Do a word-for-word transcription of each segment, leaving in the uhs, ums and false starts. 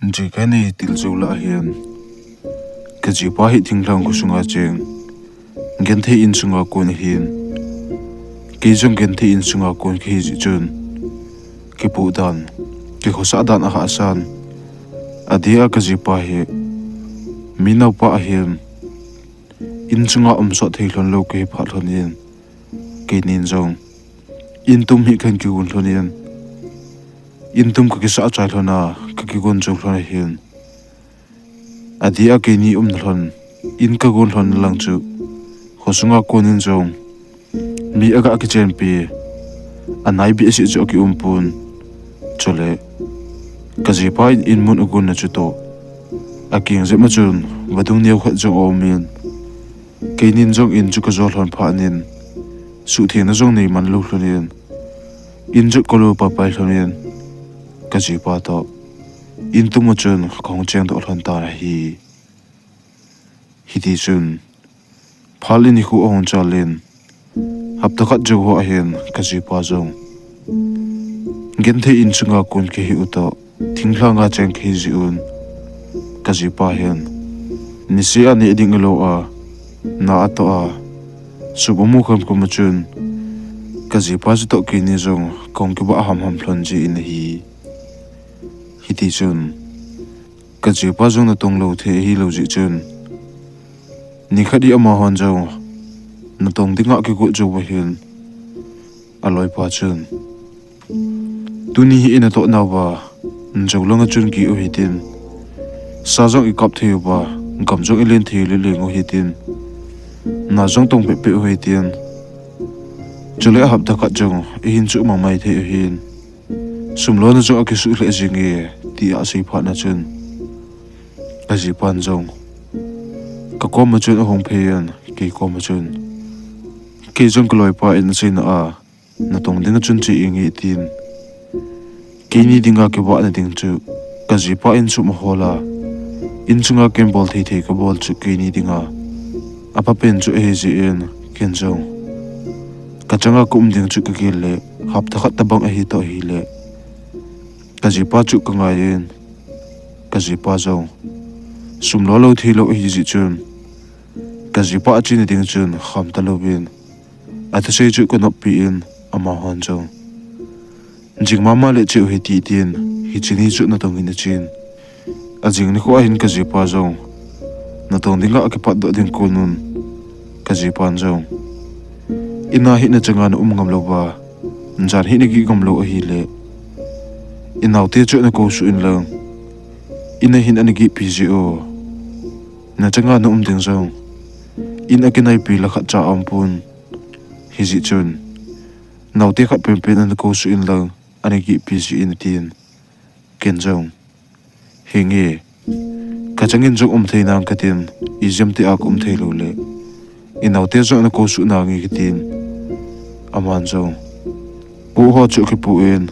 Jeh kahin nei til jou lah ahin, ka jipa hi thinglhang kho sunga cheng, genthei in sunga kon ahin, kei jong genthei in sunga kon kahi jeh chun, kipoh dan, kikhosah dan ahahsan. Adeh a ka jipa hi mi naopa ahin, in sunga um sot thei lhon lou kahi phat lhon in, keinin jong in tum hi kahin kigon lhon in, in tum ka kisah chai lhon a, ka kigon jou lhon ahin. Adeh a keini umna lhon, in ka gon lhon lang chu, kho sunga kon in jong mi aga kichenpi, anai behseh chu aki um pon. Chule ka jipa in in mun agonna chu toh, akeng jep ma chun vadung neo khat jong aum in, keinin jong in chu ka jo lhon phat in, suhthengna jong nei man lou lhon in, in jot ka lo papai lhon in, ka jipa toh in tum a chun kahung cheng doh lhon tan ahi. Hiti chun, phal in nikho ahung chal in, hapta khat jou ho ahin ka jipa jong genthei in sunga kon kahi u toh, thinglhang a cheng kahi jeh un, ka jipa hin niseh a neh ding alou a, na atoh a, sum amu khamkham a chun, ka jipa chu toh keini jong kahung kibah hamham lhon jin ahi. Hiti chun, ka jipa jong natong lou thei ahilou jeh chun, nikhat hi amahon jong natong dinga kigot jou ahin, aloipa chun, tuni hi inatoh nauva, jou langa chun gih u hitin, sa jong ikap thei uva, gam jong ilen thei u le leng u hitin, na jong tong pehpeh u hitin, chule hapta khat jong ihin chuh mangmai thei u hin, sum lona jong akisuh lheh jenge, tia asei phat na chun, ka jipan jong ka koma chun ahung phei in, kei koma chun, kei jong ka loipa in aseina a, natong dinga chun che inge tin, keini dinga kivahna ding chu, ka jipa in sum ahol a, in sunga ken bol thei thei kabol chu keini dinga apha pen chu ahi jeh in, ken jong ka changa ka um ding chu kagel le, hapta khat tabang ahi toh ahile, ka jipa chu kangai in, ka jipa jong sum lo lou thei lou ahi jeh chun, ka jipa achena ding chun kham talouvin, athusei chu kanoppi in, amahon jong, jing mama le che u hite tin, hiche ni chu natong in achen. Ajing nikho ahin ka jipa jong natong dinga akipatdoh ding kon un, ka jipan jong, ina hi nachanga na um ngam louva, jan hi nagih ngam lou ahile, inaote chu nakou suh inlang, ina hin ana gihpi jeh u, nachanga na um ding jong in akinaipi la khatcha aumpon, hijeh chun naote khat penpen ana kou suh inlang, ana gihpi jeh in atin, ken jong, henge, kachangin jong um thei nang katin, ijemtia kaum thei lou le, inaote jong ana kou suh nange katin, aman jong poh ho chu akipoh in,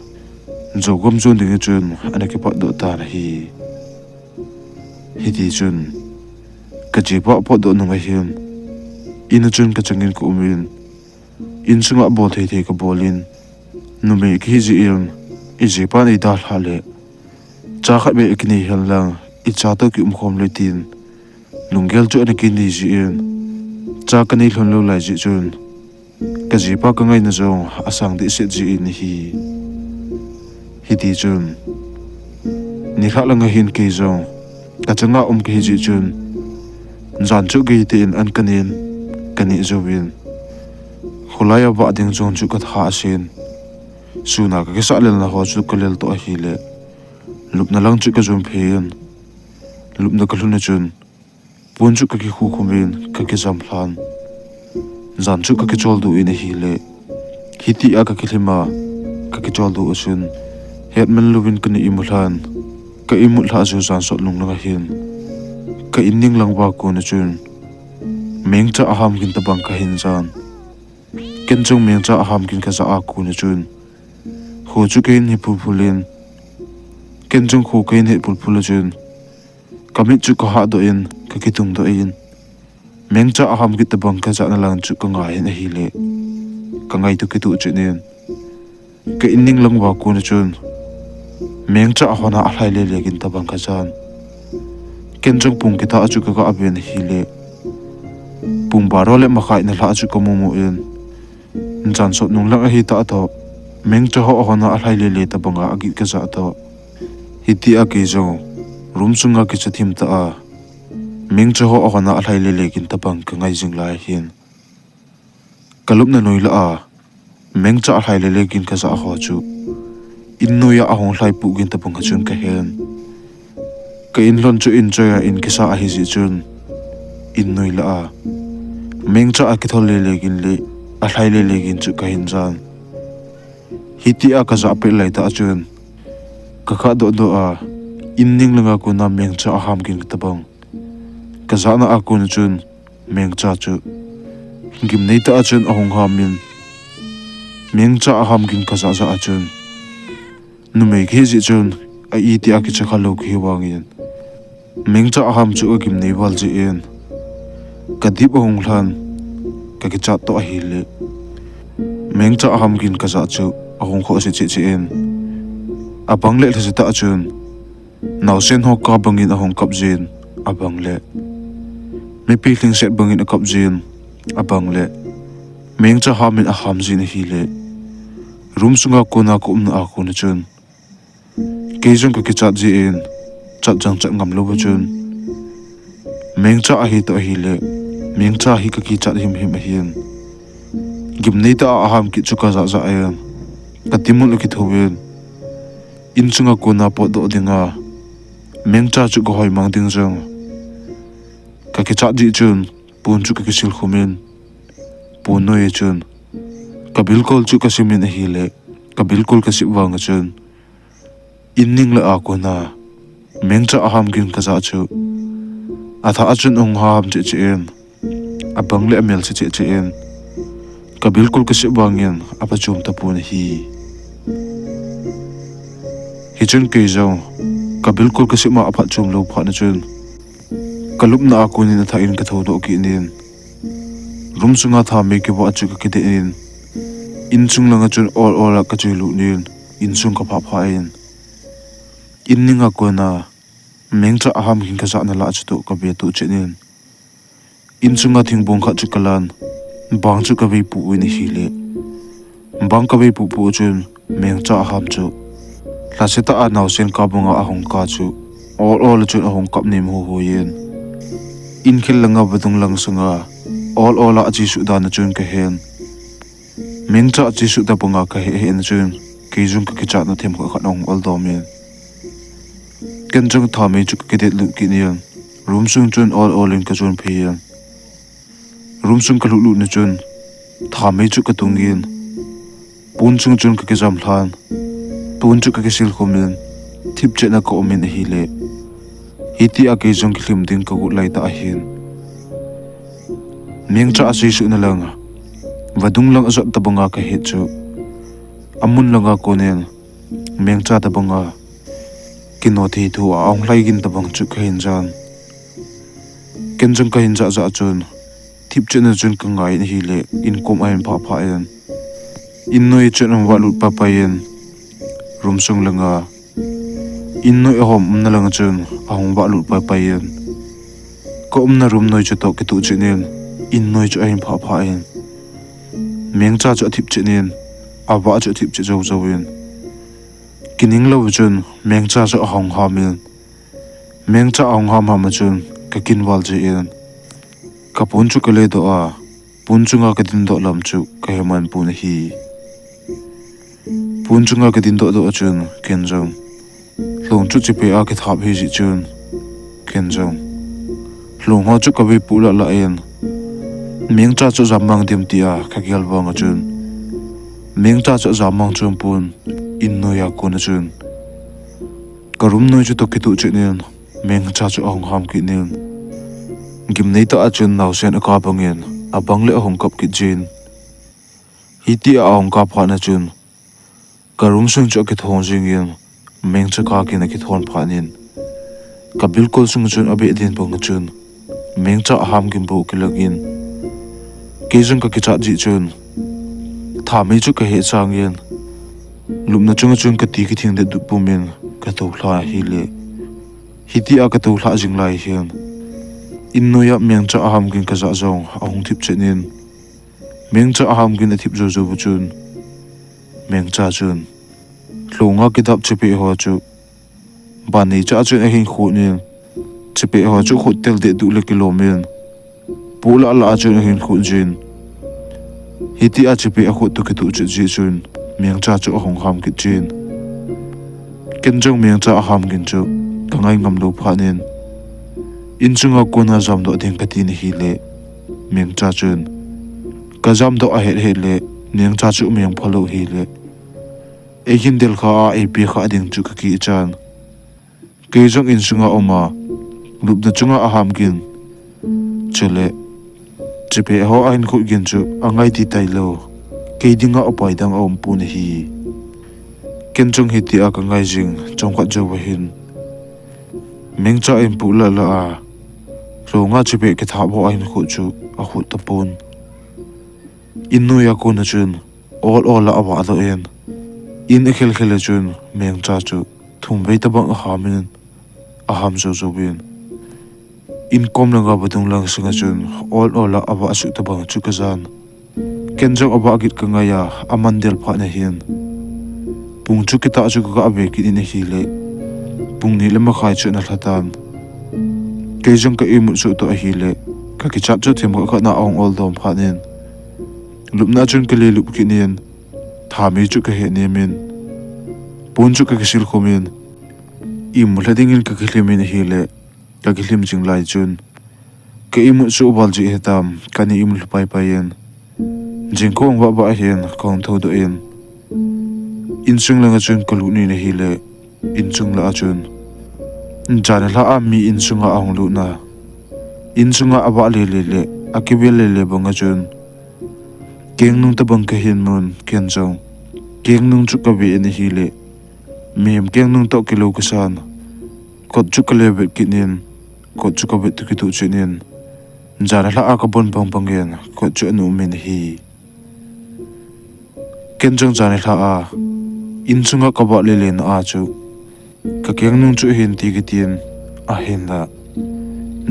jou gam jon ding chun ana kipatdoh tan ahi. Hiti chun, ka jipa potdoh nung ahin, in a chun kachangin kaumin, in sunga bol thei thei kabol in, numei kahi jeh in, ijipan eidalhah le, cha khat beh kinei henlang, icha toh kiumkhom le tin, lunggel chu ana kinei jeh in, cha kanei lhon lou lai jeh chun, ka jipa kangaina jong asang dehset jeh in ahi. Hiti chun, nilhah langa hin kei jong kachanga um kahi jeh chun, jan chu gei tah in an kanen, kaneh jouvin, kholai a vah ding jong chu katha asen, sun a kakisah lelna ho chu kalel toh ahile, lupna lang chu kajon phei in, lupna kalhun a chun, pon chu kakikhu khum in, kakijam lhan, jan chu kakicholdo in ahile, hitia kakilhim a, kakicholdo a chun, hetman louvin kana imu lhan, ka imut lhah jou jan sot lung langa hin, ka in ning lang uva kona chun, mengcha aham gin tobang kahin jan. Ken jong mengcha aham gin kajah a kona chun, kho chu kahin het phulphul in, ken jong kho kahin het phulphul a chun, kamit chu kahahdoh in, kakitungdoh in, mengcha aham gin tobang kajahna lang chu kangai in ahile, kangaito kitoh chet in, ka in ning lang uva kona chun, Mengcha ahon a alhai lele gin tabang kajan. Ken jong pung kita a chu kaga ven ahile, pung baro le makhai na lha a chu kamu mu in, jan sot nung lang ahi ta toh, Mengcha ho ahon a alhai lele tabang a agit kaja toh, hitia kei jong room sunga kicha thim ta a, Mengcha ho ahon a alhai lele gin tabang kangai jing lai hin, kalupna noi lah a Mengcha alhai lele gin kaja ho chu in noi a ahung lhai pu gin tabang a chun kahen. Ka in lhon chu in choi a in kisa ahi jeh chun, in noi lah a Mengcha akithol lele gin le alhai lele gin chu kahin jan. Hitia kaja pet lai ta a chun, kakha doh doh a, in ning langa kona Mengcha aham gin tabang kajana a kon chun, Mengcha chu gimnei ta a chun ahung ham in, Mengcha aham gin kaja ja a chun, numei kahi jeh chun, a itia kicha khalou kahi vangin, Mengcha aham chu agimnei val jeh in, kadip ahung lhan, kakichat toh ahile, Mengcha aham gin kaja chu ahung khoh se cheh cheh in, abang le lhase ta a chun, naosen ho ka bangin ahung kap jin, abang le mipi lhingset bangin akap jin, abang le Mengcha ham in aham jin ahile, room sunga kona kaumna a kona chun, kei jong kakichat jeh in, chat jong chat ngam lou va chun, Mengcha ahi toh ahile, Mengcha hi kakichat him him ahin, gimnei ta a aham kit chu kaja ja in, katimul akithou in, in sunga kona potdoh dinga Mengcha chu kahoi mang ding jong kakichat jeh chun, pon chu kakisil khum in, pon noi a chun kabilkol chu kasim in ahile, kabilkol kasip vang a chun, in ning lah a kona Mengcha aham gin kaja chu, athah a chun ahung ham cheh cheh in, abang le amel se cheh cheh in, kabilkol kasip vangin aphachom tapon ahi. Hichun kei jong kabilkol kasip ma aphatchom lou phat na chun, kalupna a konin athah in kathoudoh kit in, room sunga thamei kivah chu kakide in, insung langa chun ol ol a kachelut in, insung kaphah phah in, in ning a kona Mengcha aham gin kajana lah chutoh kavetuh chet in, insunga thingbung khat chu kalan, bang chu kaveipoh in ahile, bang kaveipoh poh chun Mengcha aham chu lhase tah a naosen ka banga ahung ka chu ol ol a chun ahung kap nem hu hu in, inkhel langa vadung lang sanga ol ol a achesuh dan a chun kahen. Mengcha achesuh tabanga kahe he na chun, kei jong kakichatna themkhat khat ahung oldom in, ken jong thamei chu kakidet lut kit in, room sung chun ol ol in kajon phei in, room sung kalut lut na chun, thamei chu katung in, pon sung chun kakijam lhan, pon chu kakisil khum in, thipchet na kaum in ahile, hitia kei jong kilhim ding kagot lai tah ahin, Mengcha achesuhna lang, vadung lang ajot tabanga kahet chu, amun langa konin Mengcha tabanga kino thei thu a ahung lhai gin tabang chu kahin jan. Ken jong kahin jah jah chun, thipchet na chun kangai in ahile, inkom ahin phah phah in, in noi chun ahung valut pai pai in, room sung langa, in noi ahom umna langa chun ahung valut pai pai in, kaumna room noi chutoh kituh chet in, in noi chu ahin phah phah in, Mengcha chu athipchet in, avah chu athipchet jou jou in, kining lou chun Mengcha chu ahung ham in, Mengcha ahung ham ham a chun kakin val jeh in, kapon chu kaledoh a, pon chunga kadindoh lam chu kahe man pon ahi. Pon chunga kadindoh doh a chun ken jong lhong chu chipe a kithap hi jeh chun, ken jong lhong ho chu kaveipoh lah lah in, Mengcha chu ajam mang dem tia kagel vang a chun, Mengcha chu ajam mang chom pon, in noi a kon a chun, ka room noi chutoh kituh chet in, Mengcha chu ahung ham kit in, gimnei tah a chun naosen aka bangin, abang le ahung kap kit jin, hitia ahung kap phat na chun, ka room sung chu akithong jing in, Mengcha ka kin akithon phat in, kabilkol sung chun abeh den bang a chun, Mengcha aham gin bou kilang in, kei jong kakichat jeh chun, thamei chu kahe chang in, lupna chunga chun kati kithing det pum in, ka tou lha ahile. Hitia ka tou lha jing lai hin, in noiya mengcha aham gin ka jah jong ahung thip chen in, mengcha aham gin athip jou jou chun, mengcha chun lhonga kidap chepeh ho chu ban nei cha chun ahin khut in, chepeh ho chu khut tel deh duh le kilom in, pu lah lah a chun ahin khut jin. Hitia chepeh akhut toh kituh chet jeh chun, mengcha chu ahung ham kit chen. Ken jong mengcha aham gin chu ka ngai ngam lou phat in, insunga kona jamdoh ding ka tin ahile, mengcha chun ka jamdoh ahet het le, mengcha chu meng phalou hile, eihin del kha a eipe kha ding chu ka kichan. Kei jong insunga um a, lupna chunga aham gin. Chule, chepeh ho ahin khut gin chu angai ti tailou. Kei dinga upai dang aum pon ahi. Ken jong hitia ka ngai jing chomkhat jou va hin, mengcha in pu lah lah a lhonga chepeh kithap ho ahin khut chu akhut tapon. In noiya kona chun ol ol a avah doh in, in akhel khel a chun mengcha chu thum vei tabang aham in, aham jou jou in, in kom langa vadung lang sunga chun ol ol a avah suk tabang chu ka jan. Ken jong avah kit ka ngai a, aman del phat na hin, pung chu kitah chu ka ga ve kit in ahile, pung ni le makhai chu ana lha tan. Kei jong ka imut suh toh ahile, ka kichat chu themkhat khat na ahung ol dom phat in, lupna chun ka lelup kit in, thami chu ka he nem in, pon chu ka kisil khum in, imut lha dingin ka kilhim in ahile, ka kilhim jing lai chun, ka imut suh val jeh hitam, ka ni imut lha pai pai in, jingkah vah vah hin kahung thou doh in, insung langa chun ka lut in ahile, insung lah a chun, jan nilhah a mi insunga ahung lut na, insunga avah le le le, akivel le le banga chun, kengnung tabang ka hin mun, ken jong kengnung chu ka ve in ahile, mihem kengnung toh kilou ka san. Kot chu ka le vet kit in, kot chu ka vet toh kituh chen in, jan nilhah a ka bon bang bangin kot chu ana um in ahi. Ken jong jan nilhah a insunga ka vah le le na a chu, ka kengnung chu ahin ti ka tin, ahinla,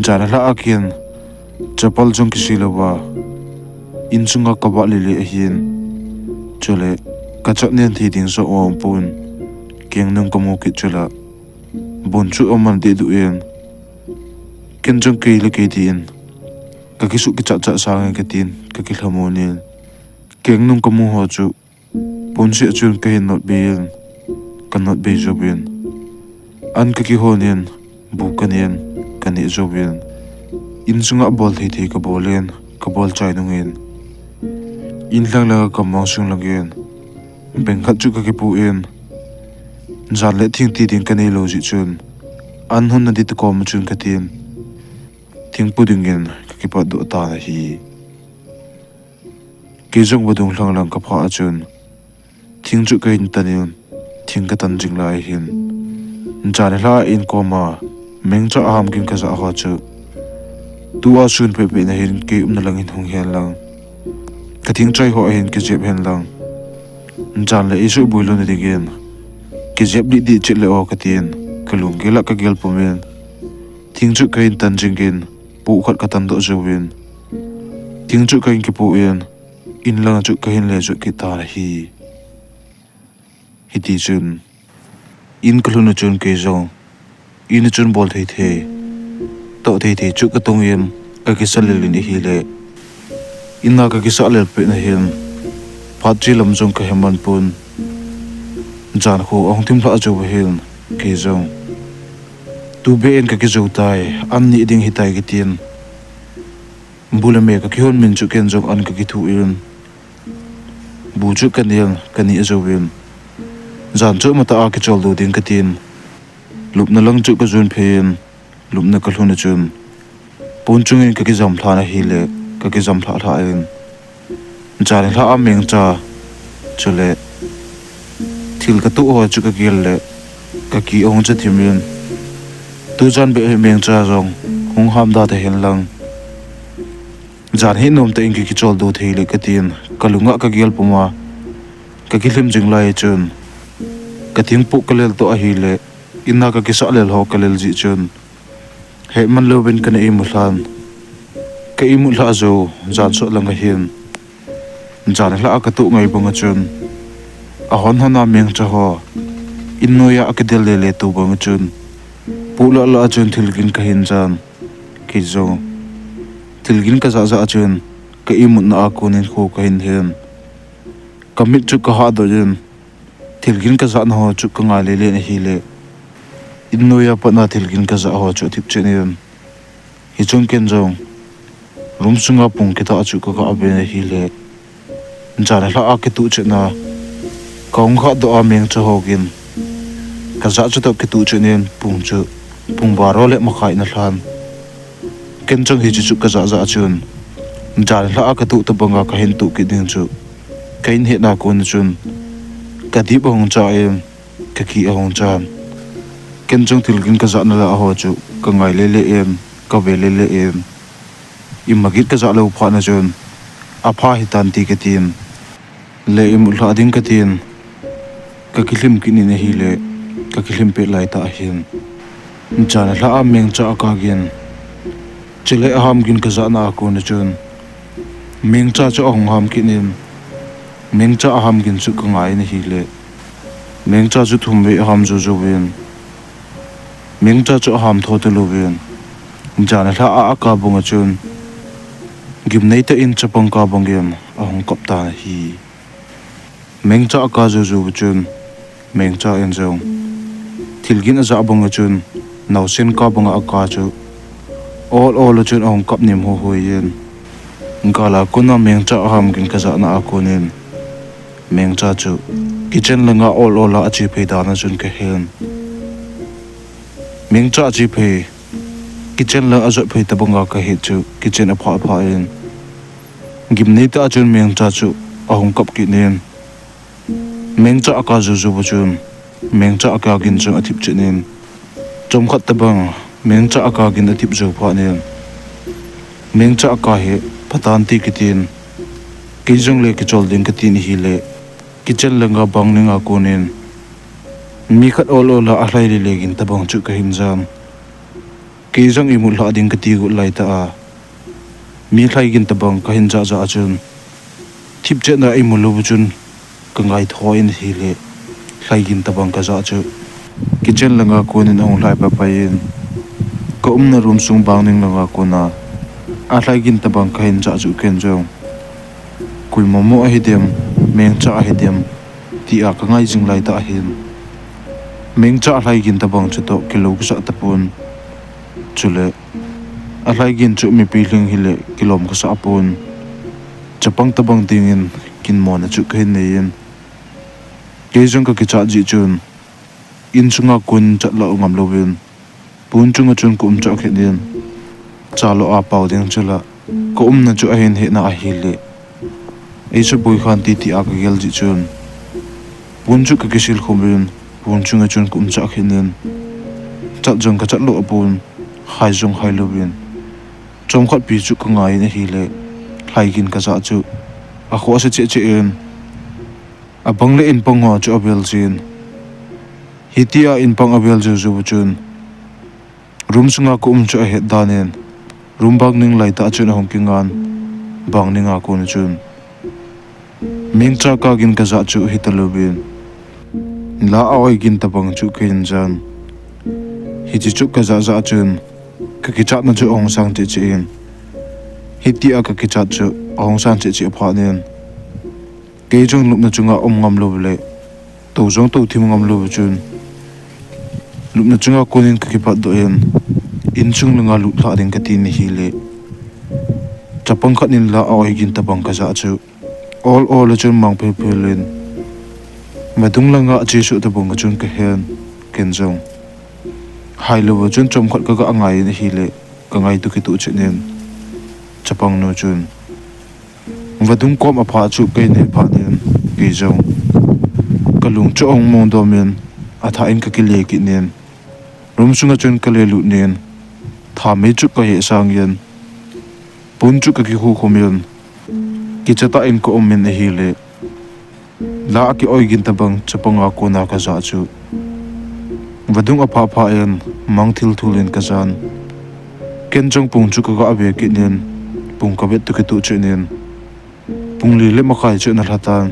jan nilhah a ken chapal jong kisi louva insunga ka vah le le ahin. Chule, ka chot nen thei ding joh aum pon, kengnung ka mu kit chula, bon chu aman deh duh in, ken jong kei le kei tin, ka kisuh kichat chat sangin ka tin, ka kilhamon in, kengnung ka mu ho chu, pon seh a chun ka hin not bei in, ka not bei jouvin, an ka kihon in, bu ka nen, ka neh jouvin, insunga bol thei thei ka bol in, ka bol chai nungin, in lhang langa ka mang sung langin, beng khat chu ka kipu in, jan le thing ti ding ka neilou jeh chun, an hon na ding ti kom a chun ka tin, thing pu dingin ka kipat doh tan ahi. Kei jong vadung lhang lang ka phah a chun, thing chu ka hin tan in, thing ka tan jing lai hin, jan nilhah a in koma mengcha aham gin ka jah ho chu, tua sun peh peh na hin kei umna lang hin hung hen lang, ka thing chai ho ahin kijep hen lang, jan le eisuh boi louna dingin, kijep dih dih chet le o ka tin, ka lunggel a ka gel pum in, thing chu ka hin tan jingin, pu khat ka tan doh jouvin, thing chu ka hin kipu in, in langa chu ka hin le jot kit tan ahi. Hiti chun, in ka lhun a chun kei jong, in a chun bol thei thei, toh thei thei chu ka tong in, ka kisa lel in ahile, in a ka kisa lel pet na hin, phat che lam jong ka he man pon, jan kho ahung thim lhah jou va hin, kei jong, tu beh in ka kijou tai, an neh ding hitai ka tin, bu le me ka kihon min chu ken jong an ka kithu in, bu chu ka nen, ka neh jouvin, jan chu matah a kicholdo ding ka tin, lupna lang chu ka jon phei in, lupna ka lhun a chun, pon chungin ka kijam lhan ahile, ka kijam lhah lhah in, jan nilhah a mengcha, chule, thil ka toh ho chu ka gel le, ka ki ahung cha thim in, tujan beh hi mengcha jong hung ham da ta hen lang, jan hi nom tah in ki kicholdo thei le ka tin, ka lunga ka gel pum a, ka kilhim jing lai chun, ka thingpoh ka lel toh ahile, Ina kakisah lel ho kalel jeh chun, hehman louvin kana imut lhan. Ka imut lhah jou, jan sot lang ahin. Jan lhah a katoh ngai banga chun, ahon hon a mengcha ho in noiya akidel lele to banga chun, poh lah lah a chun thilgin kahin jan. Kei jong thilgin kajah jah a chun, ka imutna a konin kho kahin hen. Kamit chu kahahdoh in, thilgin kajahna ho chu kangai lele in ahile, in noiya patna thilgin kajah ho chu athip chet in. Hichun ken jong room sunga pung kitah chu kaga ven ahile, jan lhah a kitoh chetna, kahung khahdoh a mengcha ho gin kajah chutoh kitoh chet in pung chu pung baro le makhai ana lhan. Ken jong hiche chu kajah jah a chun, jan lhah a katoh tobanga kahin toh kit ding chu ka in hetna kona chun, kadip ahung cha in, kaki ahung chan. Ken jong thilgin kajahna lah ho chu kangai lele in, kave lele in, ima git kajah lou phatna chun, apha hitan ti katin, le imut lhah ding katin, kakilhim kit in ahile, kakilhim pet laitah ahin, jan lhah a mengcha akagin, chule aham gin kajahna a kona chun, mengcha chu ahung ham kit in, mengcha aham gin chu kangai in ahile, mengcha chu thum vei aham jou jouvin, mengcha chu aham tho talouvin, jan lhah a aka banga chun, gimnei tah in chapang ka bangin ahung kap tan ahi. Mengcha aka jou jou chun, mengcha in jong thilgin ajah banga chun, naosen ka banga aka chu ol ol a chun ahung kap nem hu hui in, gala kona mengcha aham gin kajahna a konin, mengcha chu kitchen langa ol ol a ache phei dan a chun kahen. Mengcha ache phei, kitchen lang ajot phei tobanga kahet chu kitchen aphah phah in, gimnei tah a chun mengcha chu ahung kap kit in, mengcha aka jou jou chun, mengcha aka gin chun athip chet in, chomkhat tobang mengcha aka gin athip jou phat in, mengcha aka hi phatan ti katin, kei jongle kichol ding katin ahile, kitchen langa bang ninga konin, mi khat ol ol a alhai lele gin tobang chu kahin jan. Kei jong imut lhah ding kati got laitah a, mi lhai gin tobang kahin jah jah a chun, thipchetna imu lou chun kangai tho in ahile, lhai gin tobang kajah chu kitchen langa konin ahung lhai pai pai in, kaumna room sung bang ning langa kona alhai gin tobang kahin jah chu ken jong, koi momo ahidem, mengcha ahidem, tia kangai jing laitah ahin, mengcha alhai gin tobang chutoh kilou kasah tapon. Chule, alhai gin chu mipi lhing hile kilom kasah pon. Chapang tobang dingin ginmona chu kahin nei in, kei jong kakichat jeh chun, insunga kon chat lou ngam louvin, pon chunga chun kaum chah kit in, chalou a pao ding chula kaumna chu ahin hetna ahile, eisuboi khan ti tia kagel jeh chun, pon chu kakisil khum in, pon chunga chun kaum chah kit in, chat jong kachat lou apon, hai jong hai louvin, chomkhat pi chu kangai in ahile, lhai gin kajah chu akhoh ase cheh cheh in, abang le inpang ho chu avel jin, hitia inpang avel jou jou chun, room sunga kaum chu ahet dan in, room bang ning laitah chun ahung kingan, bang ninga kon chun, mengcha ka gin kajah chu hitalouvin, la a-oi gin tobang chu kahin jan. Hiche chu kajah jah chun, kakichatna chu ahung sang cheh cheh in, hitia kakichat chu ahung sang cheh cheh phat in, kei jong lupna chunga um ngam lou le, tou jong tou thim ngam lou chun, lupna chunga konin kakipatdoh in, insung langa lut lhah ding kati in ahile, chapang khat in la a-oi gin tobang kajah chu, ol ol a chun mang phel phel in, vadung langa achesuh tobang a chun kahen, ken jong, hailou a chun chomkhat kaga ngai in ahile, kangaito kitoh chet in, chapang nu chun vadung kom aphah chu kahin hephat in, kei jong kalung chu ahung mongdom in, athah in kakile kit in, room sunga chun kalelut in, thamei chu kaheh sang in, pon chu kakikhu khum in, kichatah in kaum in ahile, la aki-oi gin tobang chapanga kona kajah chu, Vadung aphah phah in, mang thil thul in kajan. Ken jong pung chu kaga ve kit in, pung kavet toh kitoh cheh in, pung li le makai chu ana lha tan.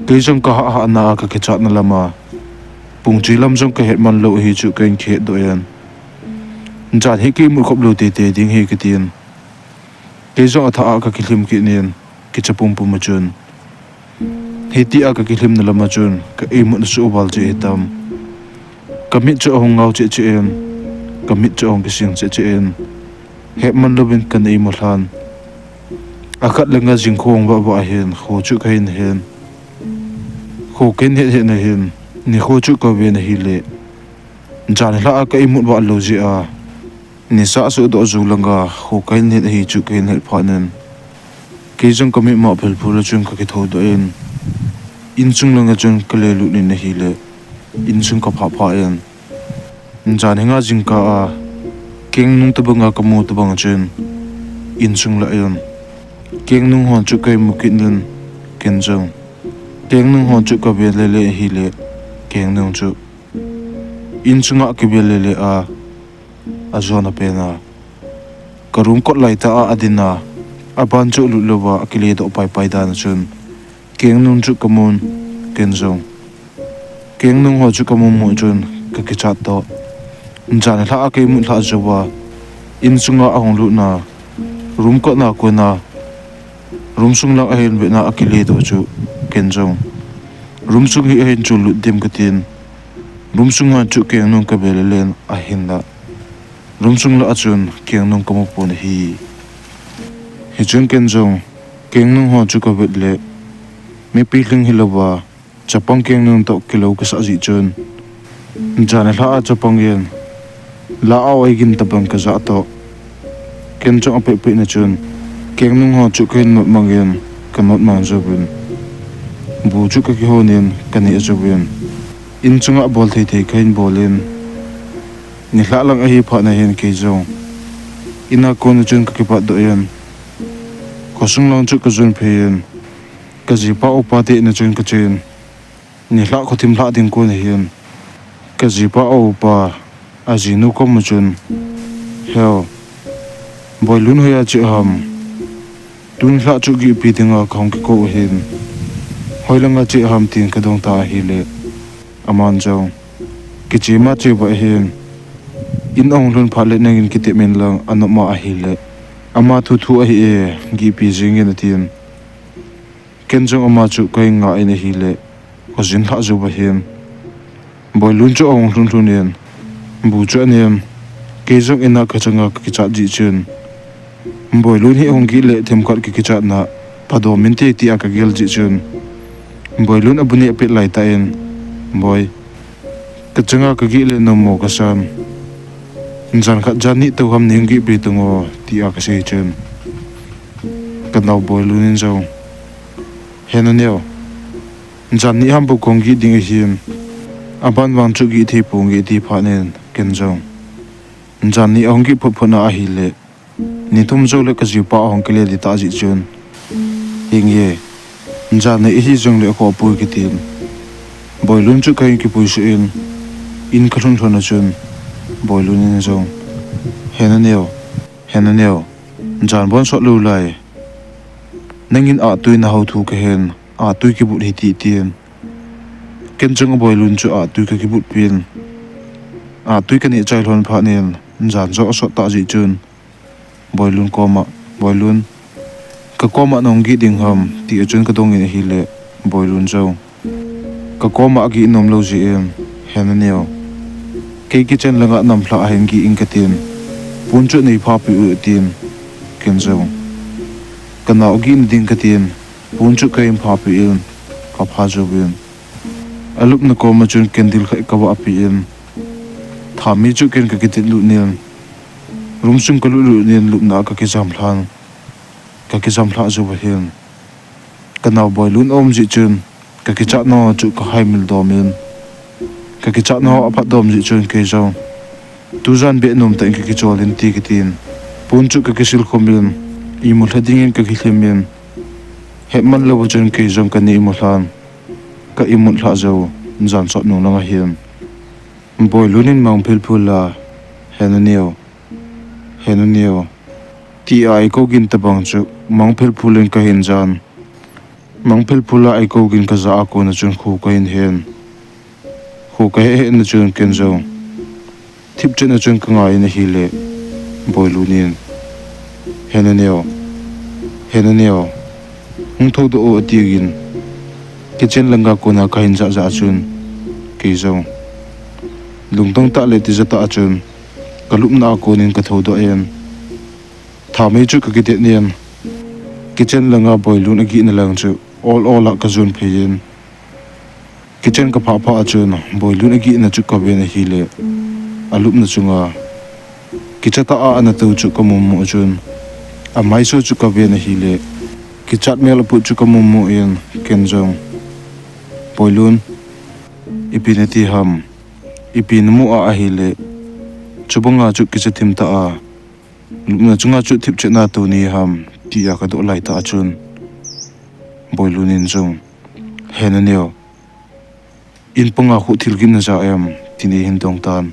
Kei jong kahah hah na a kakichat na lam a, pung chi lam jong kahet man lou ahi chu kahin kihet doh in, jan hi ka imut khop lou teitei ding ahi katin. Kei jong athah a kakilhim kit in, kicha pumpum a chun, hitia kakilhim na lam a chun ka imut na suh val cheh hitam. Kamit chu ahung ngau cheh cheh in, kamit chu ahung kising cheh cheh in, het man louvin kana imut lhan. Akhat langa jing kho hung vah vah ahin, kho chu kahin hen. Kho kahin het het na hin, nikho chu kave na hile, jan lha a ka imut vah lou jeh a, nisa suh doh jou langa kho kahin het ahi chu kahin het phat in, kei jong kamit ma phel phul a chun kakithou doh in, insung langa chun kale lut in ahile, insung kaphah phah in, jan hi nga jingkah a, kengnung tobang a kamu tobang a chun, insung lah in, kengnung ho chu kahin mu kit in, ken jong, kengnung ho chu kave lele ahile, kengnung chu, insunga kave lele a, ajona pen a, ka room kot lai tah a adin a, aban chu lut louva akile doh pai pai dan a chun, kengnung chu kamun, ken jong, kengnung ho chu kamu mu chun kakichat toh. Jan lha a ka imut lhah jouva, insunga ahung lut na, room kot na kon a, room sung lang ahin vet na akile doh chu, ken jong, room sung hi ahin chul lut dem katin, room sunga chu kengnung kave lele in ahinlah, room sung lah a chun kengnung kamu pon ahi. Hichun ken jong, kengnung ho chu kavet le, mipi lhing hilouva, chapang kengnung toh kilou kasah jeh chun, jan lha a chapang in, la a oi gin tobang kajah toh, ken jong apeh peh na chun, kengnung ho chu kahin not mang in, kanot mang jouvin, bu chu kakihon in kaneh jouvin, insunga bol thei thei kahin bol in, nilhah lang ahi phat na hin kei jong, in a kon a chun kakipat doh in, khosung lang chu kajon phei in, kajipa upa te in a chun kachen. Nilhah khothim lhah ding kon ahin, kajipa upa, ajinu koma chun, Heo, Boilun hoiya che ham? Tuni lhah chu gihpi dinga kahung kikou ahin, hoi langa che ham tin kadong ta ahile, aman jong, kichema cheva ahin, in ahung lhun phat le nangin kitep in lang, anopma ahile, ama thu thu ahi e, gihpi jengin atin. Ken jong ama chu kahin nga in ahile, kajin lhah jouva hin, Boilun chu ahung lhun lhun in, bu chu anen, kei jong in a kachanga kakichat jeh chun, Boilun hi ahung gih le themkhat kakichat na, phadom inte tia kagel jeh chun, Boilun abu neh pet laitah in, Boi, kachanga kagih le nommo kasan, jan khat jan ni tou ham nahung gihpi tango, tia kasei chun, kanao Boilun in jong, He naneo, jan ni ham bou kahung gih ding ahin, aban vang chu gih thei ponge ti phat in ken jong, jan ni ahung gih phot phot na ahile, ni thum joule kajipa ahung kile ding tah jeh chun, henge, jan ni ahi jongle akhoh poi katin, Boilun chu kahin kipui suh in, in kalhun lhon a chun, Boilun in jong, He naneo, he naneo, jan bon sot lou lai, nangin ahtui nahou thu kahen, ahtui kibut hiti tin, ken jong Boilun chu ahtui kakibut pin, ahtui kaneh chai lhon phat in, jan joh asot tah jeh chun, Boilun koma, Boilun, kakoma nahung gih ding ham, tia chun kadong in ahile, Boilun jong, kakoma agih nom lou jeh in, He naneo, kei kitchen langa namlhah ahin gih ing katin, pon chu neipha peh u tin, ken jong, kanao agihna ding katin, pon chu kahin pha peh in, kapha jouvin, alupna koma chun candle khat kavah peh in, thami chu ken kakitit lut in, room sung kalut lut in lupna a kakijam lhan, kakijam lhah jouva hin, kanao Boilun aum jeh chun, kakichatna chu kahaimil dom in, kakichatna aphat dom jeh chun kei jong, tujan beh nomtah in kakichol in ti katin, pon chu kakisil khum in, imut lha dingin kakilhim in, het man louva chun kei jong kana imut lhan, ka imut lhah jou, jan sot nung lang ahin, Boilun in Mangphilphul a, "He naneo, he naneo," tia eikou gin tabang chu Mangphilphul in kahin jan. Mangphilphul a eikou gin kajah a kona chun kho kahin hen. Kho kahe hena chun ken jong thipchetna chun kangai in ahile, Boilun in, "He naneo, he naneo, hung thoudoh o," ati gin. Kitchen langa kona kahin jah jah a chun kei jong lungdong tah le tija tah a chun kalupna a konin kathoudoh in, thamei chu kakitet nin, kitchen langa Boilun agihna lang chu ol ol a kajon phei in, kitchen kaphah phah a chun Boilun agihna chu kaven ahile, alupna chunga kicha tah a ana tou chu kamumu chun, amaiso chu kaven ahile, kichat mel aput chu kamumu in, ken jong, "Boilun, ipi nati ham, ipi namu a ahile chubanga chu kicha thim tah a, lupna chunga chu thipchetna tou nahi ham?" tia kadoh laitah a chun, Boilun in jong, "He naneo, in panga khu thil gin naja em?" tin eihin dong tan.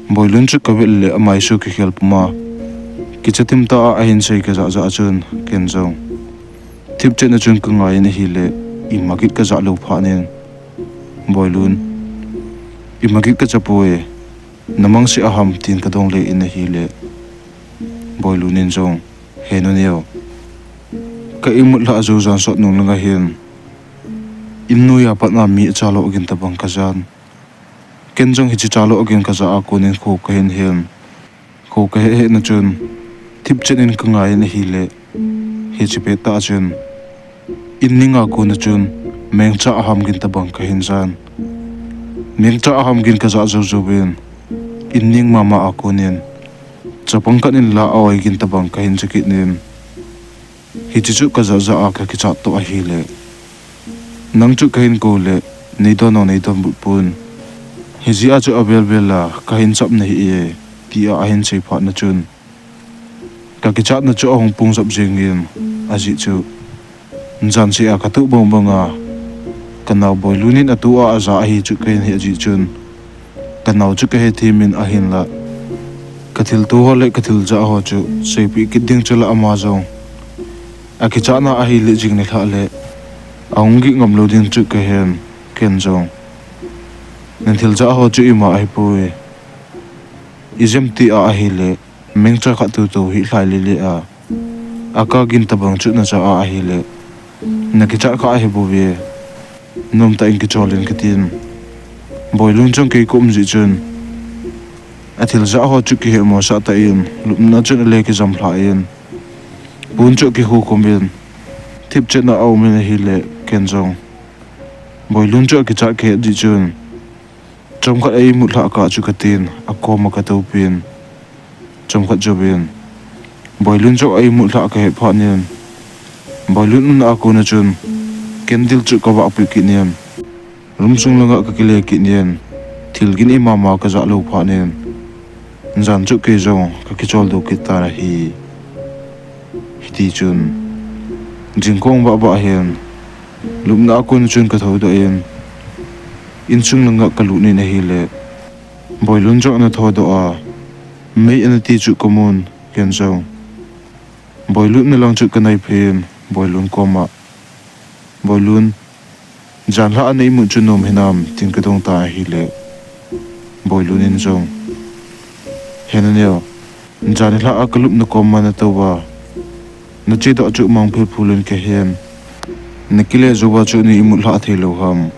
Boilun chu kavet le amaiso kikhel puma, kicha thim tah a ahin sei kajah jah a chun ken jong thipchetna chun kangai in ahile, ima gin kajah lou phat nin, "Boilun, ima gin kaja poi, namang seh a ham?" tin kadong le in ahile, Boilun in jong, "He naneo, ka imut lhah jou jan sot nung langa hin in noiya patna mi achalo gin tabang kajan. Ken jong hiche chalo gin kajah a konin kho kahin hen. Kho kahe hena chun thipchet in kangai in ahile, hiche pettah a chun in ninga kona chun mengcha aham gin tabang kahin jan. Mengcha aham gin kajah jou jouvin, in ning mama a konin chapang khat in la a-oi gin tabang kahin ja kit nin, hiche chu kajah jah a kakichat toh ahile, nang chu kahin kou le neidon nang neidonbut pon, hijeh a chu avel vel a kahin chap nahi e, tia ahin sei phat na chun, kakichatna chu ahung pung jap jengin, ajeh chu jan seh a katoh bang banga kanao Boilun in atoh a aja ahi chu kahin het jeh chun, kanao chu kahethem in, ahinla kathilto ho le kathil jah ho chu seipeh kit ding chula ama jong akichatna ahile jing nilhah le ahung gih ngam lou ding chu kahen. Ken jong, nathil jah ho chu ima ahipoi, ijemtia ahile mengcha khat tutu hi lhai lele a, aka gin tabang chu naja a ahile nakichat kha ahibouve, nomtah in kichol in, katin. Boilun jong kei ka um jeh chun athil jah ho chu kihetmosah tah in, lupna chun ale kijam lhah in, pon chu akikhukhum in, thipchetna aum in ahile, ken jong Boilun chu akichat kahet jeh chun, chomkhat a imut lhah kah chu katin, akoma katoupin, chomkhat jouvin Boilun jong a imut lhah kahet phat nin, Boilun umna a kona chun candle chu kavahpeh kit nin, room sung langa kakile kit nin, thil gin imama kajah lou phat nin, jan chu kei jong kakicholdo kit tan ahi. Hitichun jingkah vahvah hin lupna a kona chun kathoudoh in, insung langa kalut in ahile, Boilun jong ana thoudoh a, mei ana ti chu kamun, ken jong Boilun umna lang chu kanaiphei in Boilun koma, Boilun, janlhah a na imut chu nom hinam, tin kadong tan ahile, Boilun in jong, He naneo, jan nilhah a kalupna koma natouva nachedoh chu Mangphilphul in kahen, nakile jouva chu na imut lhah theilou ham?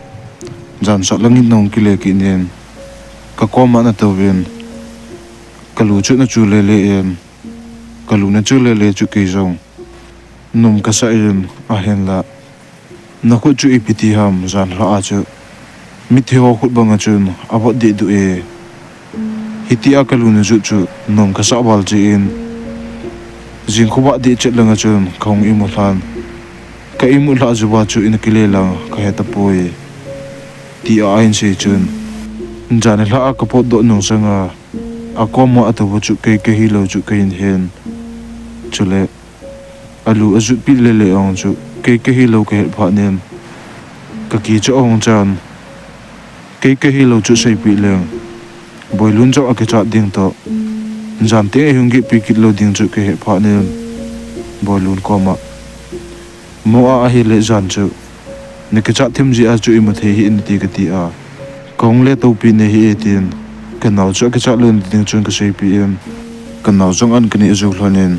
Jan sot langin nahung kile kit nin, kakoma natouvin, kalu chu nachu lele in, kalu nachu lele chu kei jong nom kasah in, ahinla nakhut chu ipi ti ham, janlhah a chu mithi ho khut banga chun avot dehduh e. Hitia kalu najut chu nom kasah val jeh in, jingkhovah dehchet langa chun kahung imut lhan, ka imut lhah jouva chu nakile lang kahetapoi, tia ahin sei chun, jan nilhah a kapotdoh nung sanga akoma atouva chu kei kahilou chu kahin hen. Chule alu ajutpeh lele ong chu kei kahilou kahet phat nin, kaki chu ahung chan, Kei kahilou chu seipeh leng, Boilun jong akichat ding toh, jan teng eihung gihpi kit lou ding chu kahet phat in, Boilun koma, mo a ahile jan chu nakichat thim jeh a chu imu thei hih in nati kati a, kahung le toupi nahi e tin, kanao chu akichat lou nading chun kaseipeh in, kanao jong an kaneh jou lhon in,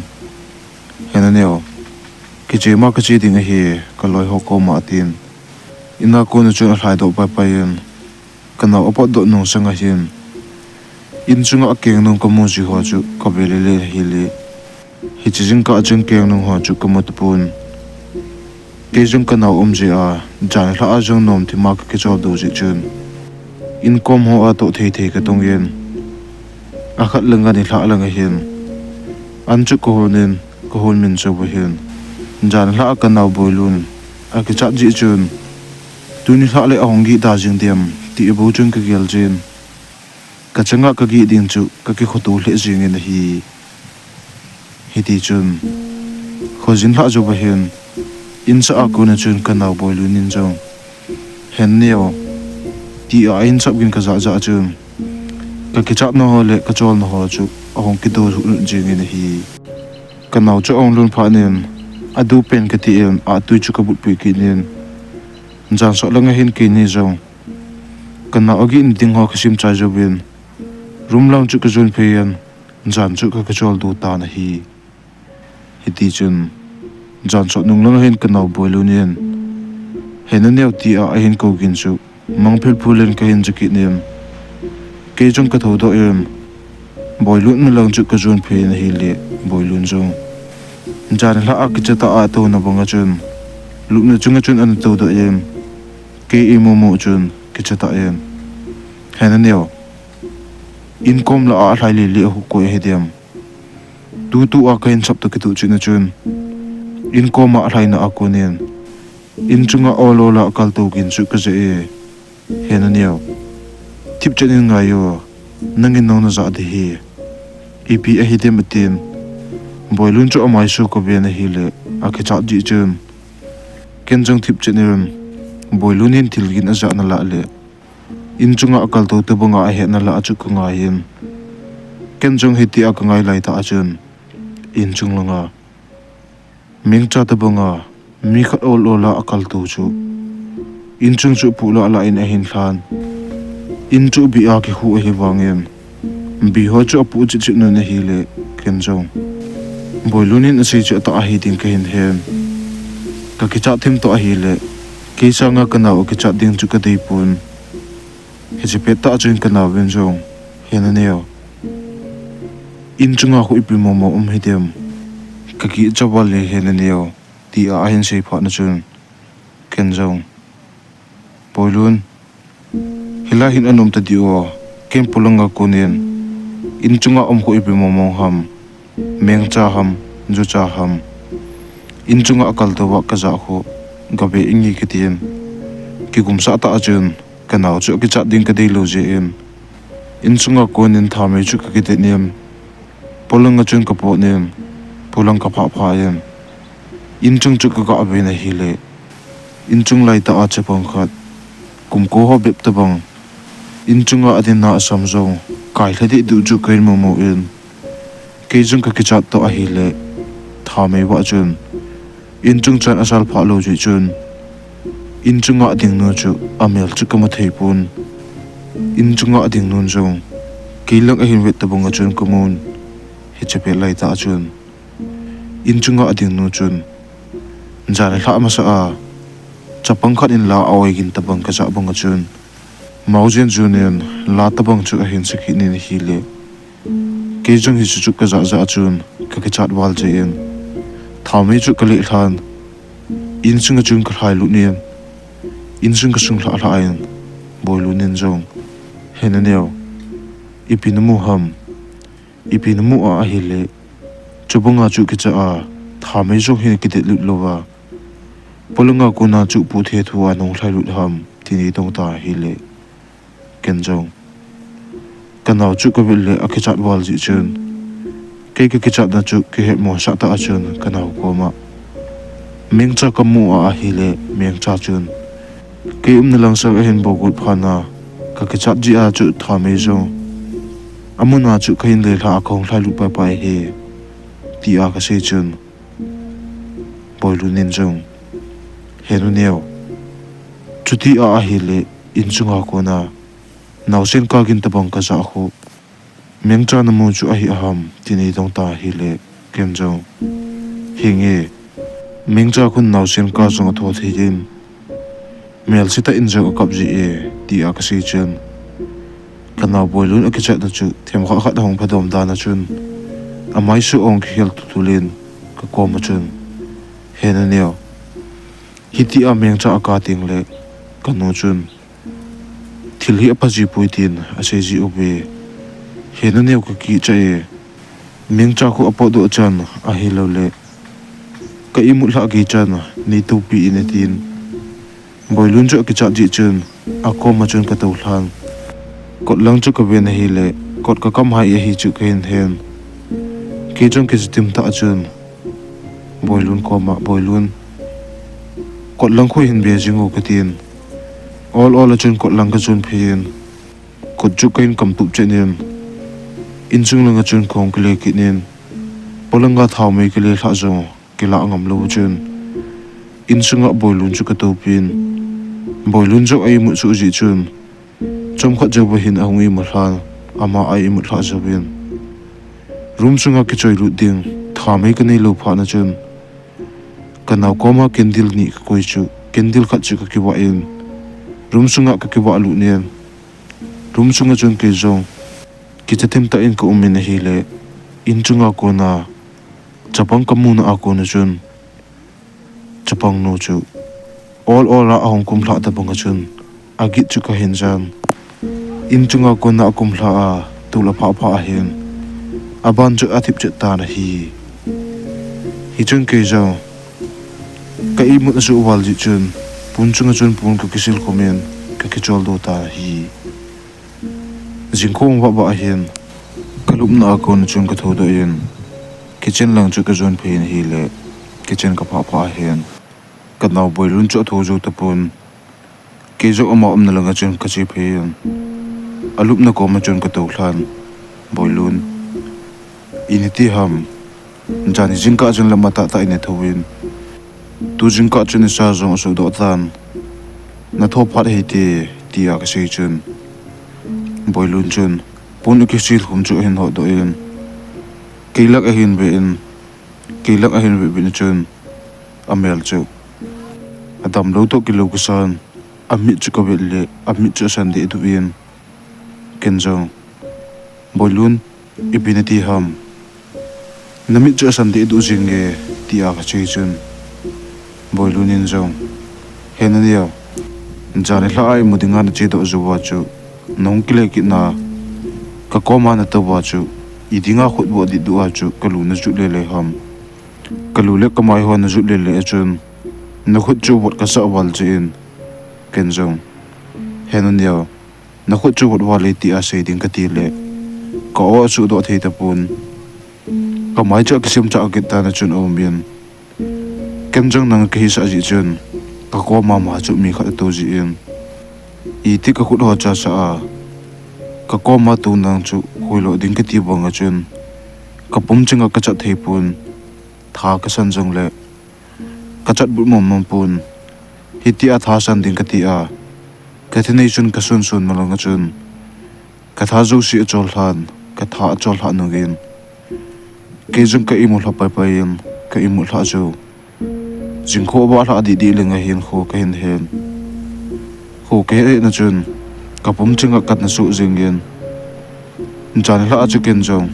He naneo, kichema kache ding ahi, kaloi ho koma atin. Ina kona chun alhaidoh paipai in, kanao apotdoh nung sanga hin, in chunga akeng nung kamu ji ho chu kave lele ahile, hiche jingkah a chun keng nung ho chu kamu tapon. Kei jong kanao um jeh a, jan lhah a jong nom thima kakicholdo jeh chun, in kom ho a toh thei thei katong in, akhat langa nilhah langa hin, an chu kahon in, kahon min chauva hin, jan lhah a kanao Boilun akichat jeh chun, tuni lhah le ahung gihda jing dem ti bou chun kagel jin, kachanga kagih ding chu kakikhoto lheh jengin ahi. Hitichun, khojin lhah jouva hin, insah a kona chun kanao Boilun in jong, He naneo, tia ahin sap gin kajah jah chun, kakichatna ho le kacholna ho chu ahung kido lhut jengin ahi. Kanao chu ahung lhun phat in, adu pen kati in, ahtui chu kabutpeh kit in, jan sot langa hin keini jong, kanao agihna ding ho kasim chai jouvin, room lang chu kajon phei in, jan chu kakicholdo tan ahi. Hitichun, jan sot nung langa hin kanao Boilun in, He naneo, tia ahin kou gin chu, mangphel phul in kahin ja kit in, kei jong kathoudoh in, Boilun umna lang chu kajon phei in ahile, Boilun jong, jan lhah a kicha tah a atouna banga chun, lupna chunga chun ana toudoh in, kei eimu mu chun kicha tah in, He naneo, in kom lah a alhai lele a hukoi ahi dem? Tutu a kahin sap toh kitoh cheh na chun, in koma alhaina a konin, in chunga ol ol a akaltou gin chu kaja e. He naneo, thipchet in ngai o, nangin nang najah ding ahi. Ipi ahi dem atin, Boilun chu amaisu kaven ahile, akichat jeh chun, ken jong thipchet in, Boilun in thil gin ajahna lah le, in chunga akaltou tobanga ahetna lah chu kangai in, ken jong hitia kangai laitah a chun, in chung langa mengcha tobanga mi khat ol ol a akaltou chu, in chung chu apoh lah lah in ahin lhan. In chu bih a kikhu ahivangin, bih ho chu apoh chet chet un ahile, ken jong, Boilun in asei chu atah ahi ding kahin hen. Kakichat thim toh ahile, kei sanga kanao akichat ding chu kadeipon. Hiche pettah chun kanaovin jong, He naneo, in chunga khu ipi momo um hidem? Kakicha val e, He naneo, tia ahin sei phat na chun, ken jong, Boilun, hilai hin anom tadih o, ken polanga konin, in chunga um khu ipi momo ham, mengcha ham, jucha ham, in chunga akaltou a kajah khu, gave inge katin, kigumsah tah a chun, kanao chu akichat ding kadeilou jeh in, in chunga konin thamei chu kakidet in, polanga chun kapot in, polang kaphah phah in, in chung chu kagah ven ahile, in chung laitah a chapang khat, kum ko ho bep tobang, in chunga adinna asam jong, kai lha deh duh chu kahin mumu in, kei jong kakichat toh ahile, thamei vah chun, in chung chan asal phah lou jeh chun, in chunga adingnu chu amel chu kamu theipon. In chunga adingnun jong, kei lang ahin vet tobanga chun kamun, hiche pet laitah a chun, in chunga adingnu chun, jan lhah masa a, chapang khat in la a-oi gin tobang kajah banga chun, maojen jon in la tobang chu ahin sakit in ahile, kei jong hiche chu kajah jah a chun, kakichat val jeh in, thamei chu kaleh lhan, in sunga chun kalhailut in, in sung kasung lhah lhah in, Boilun in jong, He naneo, ipi namu ham, ipi namu a ahile, chubanga chu kicha a, thamei jong hin kidet lut louva, polanga kona chu pu the thu a nahung lhailut ham, tin eitong ta ahile, ken jong, kanao chu kavet le akichat val jeh chun, kei kakichatna chu kihetmosah tah a chun kanao koma, mengcha kamu a ahile, mengcha chun, kei umna lang sang ahin bogot phat na, Ka kichat jeh a chu thamei jong amun a chu kahin lelha a kahung lhailut paipai hi, tia kasei chun Boilun in jong, He nu neo, chuti a ahile insunga kona naosen kagin tabang kajah khu mengcha namu chu ahi aham, tin eidong ta ahile, ken jong, Henge, mengcha khun naosen ka jong atho thei in, melse tah in jong akap ji e, tia kasei chun, kanao Boilun akichatna chu themkhat khat ahung phadom dan a chun, amaisu ahung kikhel tultul in kakoma chun, He nu neo, hitia mengcha aka tengle kanu chun thil hi aphaji poi tin asei ji uve. He nu neo, kakicha e. Mengcha khu apotdoh chan ahiloule ka imut lhah gei chan neitoupi in, atin. Boilun chu akichat jeh chun akoma chun katou lhan. Kot lang chu kaven ahile kot kakam hai ahi chu kahin hen. Kei jong kichatim tah a chun Boilun koma, Boilun, kot lang khu hin ve jing o, katin. Ol ol a chun kot lang kajon phei in, kot chu kahin kamtup chet in, insung langa chun kahung kile kit in, polanga thaomei kile lhah jong kilah ngam lou chun, insunga Boilun chu katoupin, Boilun jong a imut soh jeh chun, chomkhat jouva hin ahung imut lhan, ama a imut lhah jouvin, room sunga kichoilut ding thaomei kanei lou phat na chun, kanao koma candle ni kakoi chu, candle khat chu kakivah in, room sunga kakivah lut in, room sunga chun kei jong kichatim tah in kaumin ahile, insunga kona chapang kamuna a kona chun, chapang nu chu ol ol a ahung kumlhah tabanga chun, agit chu kahin jan. Insunga kona akumlhah a, tol aphah phah ahin, aban chu athip chet tan ahi. Hichun kei jong ka imut asoh val jeh chun, pon chunga chun pon kakisil khum in, kakicholdo tan ahi. Jingkho vah vah ahin, kalupna a kona chun kathoudoh in, kitchen lang chu kajon phei in ahile, kitchen kaphah phah ahin, kanao Boilun chu athou jou tapon, kei jong ama umna langa chun kache phei in, alupna koma chun katou lhan. Boilun, iti ham, jan hi jingkah chun lamtah tah in itouvin, tu jingkah chun nisa jong asuhdoh tan, natho phat hite, tia kasei chun, Boilun chun pon akisil khum chu ahin hotdoh in, kei lak ahin ve in, kei lak ahin ve ve in chun, amel chu adamlou toh kilou kisan, amit chu kavet le amit chu asan dehduh in, ken jong, Boilun, ipi nati ham, namit chu asan dehduh jenge, tia kasei chun, Boilun in jong, He nu neo, jan nilhah a imu dinga nachedoh jouva chu, nahung kile kitna, kakoma natouva chu, idinga khut voh dehduh a chu kalu najut lele ham, kalu le kamai ho najut lele a chun, nakhut chu vot kasah val jeh in, ken jong, He nu neo, nakhut chu vot val e tia sei ding katile, ka-o asuhdoh thei tapon, kamai chu akisemchah kit tan a chun aumin, ken jong nang kahisah jeh chun, kakoma ma chu mi khat atou jeh in, iti kakhut ho chasah a, kakoma tou nang chu hoilo ding kati banga chun, kapum chenga kachat thei pon, tha kasan jongle kachat but mong mong pon, hitia tha san ding katia, kathinei chun kasun sun nalanga chun, katha jouse acholhan, katha acholhah nungin, kei jong ka imut lhah paipai in, ka imut lhah jou, jingkho avah lhah deh deh leng ahin kho kahin hen. Kho kahet hetna chun, kapum chenga kana soh jengin, jan nilhah a chu ken jong,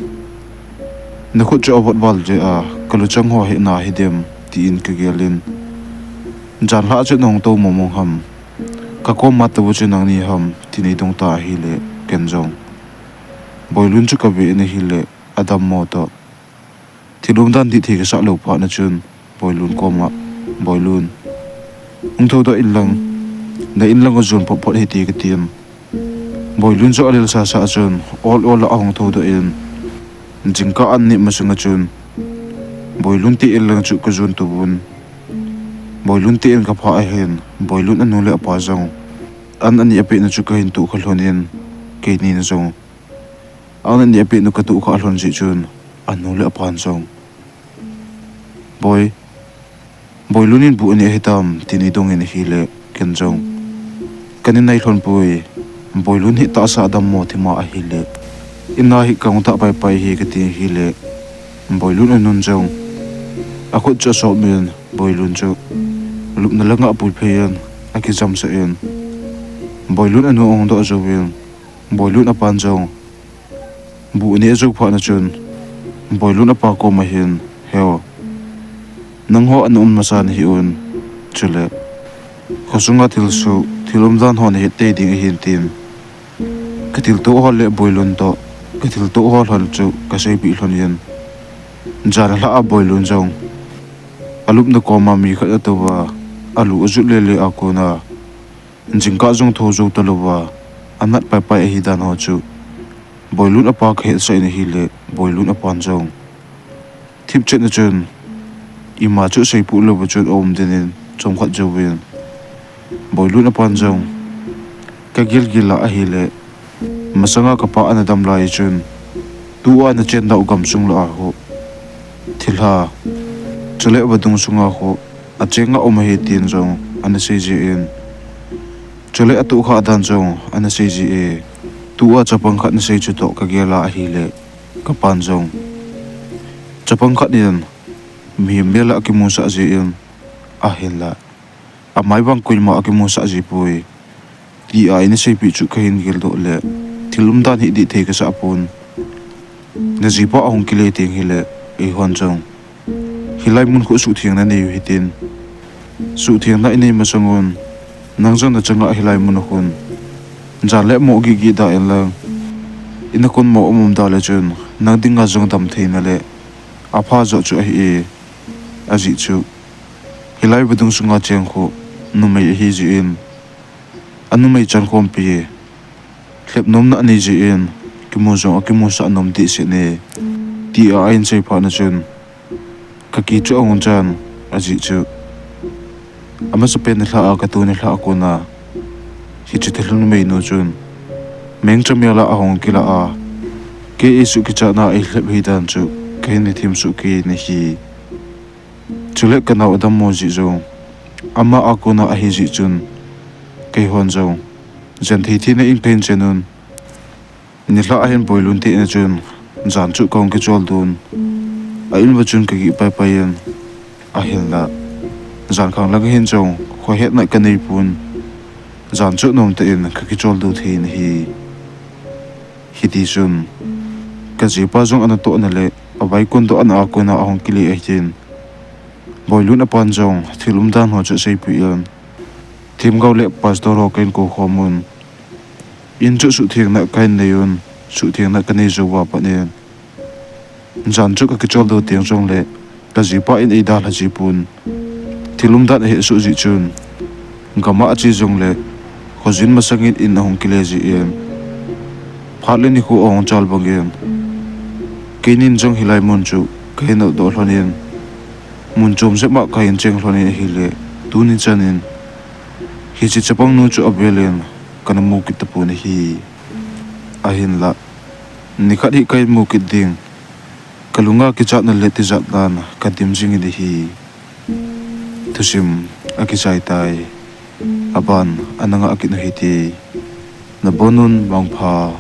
nakhut chu avot val jeh a, kaluchang ho hetna hidem, tin kagelin, jan nilhah a chu nahung tou mong mong ham, kakoma tou chu nangni ham, tin eidong ta ahile, ken jong, Boilun chu kave in ahile, adammo toh, thil umdan dih thei kasah lou phat na chun, Boilun koma, Boilun, hung thoudoh inlang, na inlang u jon phot phot hite katin. Boilun chu alel sasa chun, ol ol a ahung thoudoh in, jingkah an neh masanga chun, Boilun te inlang chu kajon tou vun, Boilun te in kaphah ahin, Boilun anu le apa jong an ani apeh nu chu kahin tohkha lhon in, keini na jong an ani apeh nu katohkha lhon jeh chun, anu le apan jong, Boi, Boilun in bu aneh ahitam, tin eidong in ahile, ken jong, Kana nai lhon poi, Boilun hi tahsa adammo thima ahile, in a hi kahung tah paipai hi, kati ahile, Boilun anun jong akhut chu asop in, Boilun chu lupna langa apuiphei in, akijamsah in, Boilun anu ahung doh jouvin, Boilun apan jong bu aneh jou phat na chun, Boilun apa koma hin, Heo, nangho ana um masa nahi un, chule khosunga thilsoh, thil umdan ho nahet tei ding ahin, tin kathilto ho le Boilun toh kathilto ho lhon chu kaseipeh lhon in, jan lhah a Boilun jong alupna koma mi khat atouva alu ajot lele a kona, jingkah jong thou jou talouva anat paipai ahidan ho chu Boilun apa kahetsah in ahile, Boilun apan jong thipchet na chun, ima chu aseipoh louva chun aum den in chomkhat jouvin, Boilun apan jong, Kagilgil a ahile, masanga kapa ana dam lai chun, tua nachen nau gamsung lah a khu thilha, chule vadung sunga khu achenga um ahi, tin jong ana sei jin, chule atohkhah dan jong ana sei jin, tua chapang khat nasei chu toh kagel a ahile, kapan jong, chapang khat in mihem mel a akimusah jin, ahinla amai vang koima akimusah ji poi, tia eina seipeh chu kahin geldoh le, thil umdan hi dih thei kasah pon. Najipa ahung kile teng hile, eihon jong hilai mun khu suhthengna nei u hitin, suhthengna inei masang un, nang jong nachanga hilai mun a khun jan le mo gihgih da inlang, ina kon mo um um da le chun, nang dinga jong damtheina le apha joh chu ahi e. Ajeh chu, hilai vadung sunga cheng khu numei ahi jeh in, anumei chankhompi lhepnomna anei jeh in, kimu jong akimusah nom dehset e, tia ahin sei phat na chun, kakicha ahung chan, ajeh chu, amasapen nilhah a katu nilhah a kona, hiche thilha numeinu chun mengcha mel a ahung kilah a, kei eisuh kichatna eilhep hidan chu kahin hethem soh kei in ahi. Chule kanao adammo jeh jong ama a kona ahi jeh chun, keihon jong, jen thei theina in kahin chen un, nilhah ahin Boilun te in a chun, jan chu kahung kicholdo un, a in uva chun kagih paipai in, ahinla, jankhang lang hin jong khohetna kanei pon, jan chu nomtah in kakicholdo thei in ahi. Hitichun, kajipa jong anatohna le avaikon doh ana a kona ahung kile ahin, Boilun apan jong thil umdan ho chu aseipeh in, themgao le pastor ho kahin koukhom un, in chu suhthengna kahin nei un, suhthengna kanei jouva pat in, jan chu kakicholdo teng jongle, kajipa in eidalha ji pon, thil umdan ahetsoh jeh chun, gam a ache jongle, khojin masangin in ahung kile jin, phat le nikho ahung chal bangin, keinin jong hilai mun chu kahin notdoh lhonin, mun chom jep a kahin cheng lhonin ahile, tuni chanin hiche chapangnu chu avelin kana mu kit tapon ahi. Ahinla, nikhat hi kahin mu kit ding, kalunga kichatna le tijatnan kadim jingin ahi. Thusim akichai tai. Aban ana ngah kit u hite. Nabonun mangpha.